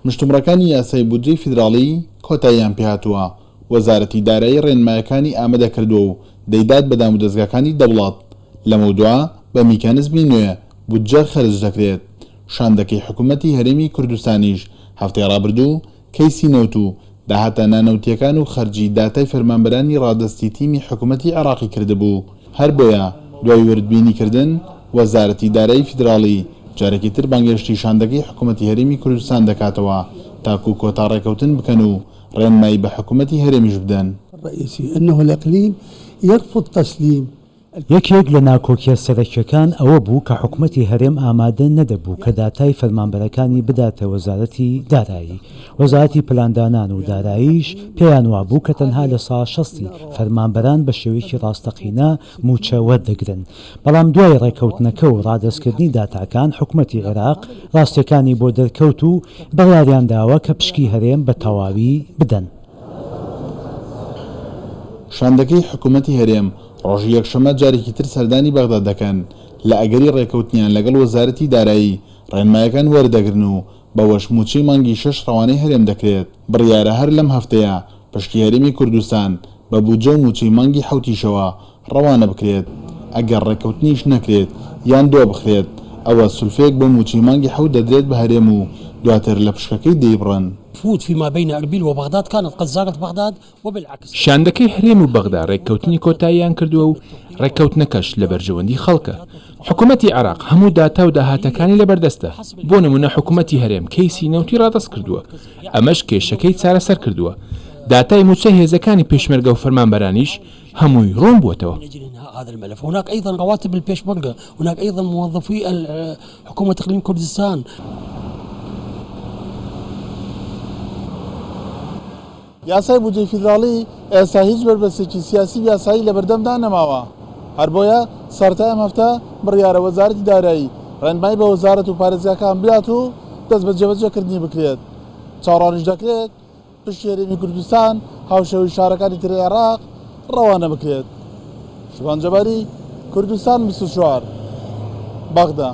مشتومڕەکانی یاسای بودجەی فیدراڵی کۆتاییان پێهاتووە، وەزارەتی دارایی ڕێنمایەکانی ئامادە کردووە و دەیدات بە دامودەزگاکانی دەوڵەت، لەمەودوا بە میکانزمی نوێ بودجە خەرج دەکرێت. شاندەکەی حکومەتی هەرێمی کوردستانیش هەفتەی ڕابردوو کەیسی نەوت و داهاتە نانەوتییەکان و خەرجی داتای فەرمانبەرانی ڕادەستی تیمی حکومەتی عێراقی کردبوو، هەر بۆیە دوای وردبینیکردن، وەزارەتی دارایی فیدراڵی جارێکی تر بانگهێشتی شاندەکەی حکومەتی هەرێمی کوردستان دەکاتەوە تاکو کۆتا ڕێکەوتن بکەن و ڕێنمایی بە حکومەتی هەرێمیش بدەن. الرئیسی انه الاقلیم یرفض تسلیم. یەکێک لە ناکۆکیە سەرەکیەکان ئەوە بوو کە حکومەتی هەرێم ئامادە نەدەبوو کە داتای فەرمانبەرەکانی بداتە وەزارەتی دارایی، وەزارەتی پلاندانان و داراییش پێیان وابوو کە تەنها لە سا شەستی فەرمانبەران بە شێوەیەکی ڕاستەقینە مووچە وەردەگرن. بەڵام دوای ڕێککەوتنەکە و ڕادەستکردنی داتاکان حکومەتی عێراق ڕاستیەکانی بۆ دەرکەوت و بڕیاریان داوە کە پشکی هەرێم بە تەواوی بدەن. شاندەکەی حکومەتی هەرێم ڕۆژی یەکشەممە جارێکی تر سەردانی بەغدا دەکەن، لە ئەگەری ڕێککەوتنیان لەگەڵ وەزارەتی دارایی ڕێنمایەکان وەردەگرن و بەوەش مووچەی مانگی شەش ڕەوانەی هەرێم دەکرێت، بڕیارە هەر لەم هەفتەیە پشکی هەرێمی کوردستان بە بودجە و مووچەی مانگی حەوتیشەوە ڕەوانە بکرێت، ئەگەر ڕێککەوتنیش نەکرێت یان دوابخرێت ئەوە سولفەیەک بۆ مووچەی مانگی حەوت دەدرێت بە هەرێم و دواتر لە پشکەکەی دەیبڕن. فوت فيما بين اربيل وبغداد كانت قد زارت بغداد وبالعكس. شاندەکەی هەرێم و بەغدا رێککەوتنی کۆتاییان کردووە و رێککەوتنەکەش لە بەرژەوەندی خەڵکە. حکومەتی عێراق هەموو داتا و داهاتەکانی لەبەردەستە، بۆ نموونە حکومەتی هەرێم کەیسی نەوتی رادەست کردووە، ئەمەش کێشەکەی چارەسەر کردووە. داتای مووچەی هێزەکانی پێشمەرگە و فەرمانبەرانیش هەمووی روون بووەتەوە. حکومة اقليم كردستان. یاسای بودجەی فیدراڵی ئێستا هیچ بەربەستێکی سیاسی و یاسایی لەبەردەمدا نەماوە، هەر بۆیە سەرەتای ئەم هەفتە بڕیارە وەزارەتی دارایی ڕێنمایی بە وەزارەت و پارێزگاکان بدات و دەست بە جێبەجێکردنی بکرێت، چاوەڕوانیش دەکرێت پشکی هەرێمی کوردستان هاوشێوەی شارەکانی تری عێراق ڕەوانە بکرێت. شوان جەباری، کوردستان 24، بەغدا.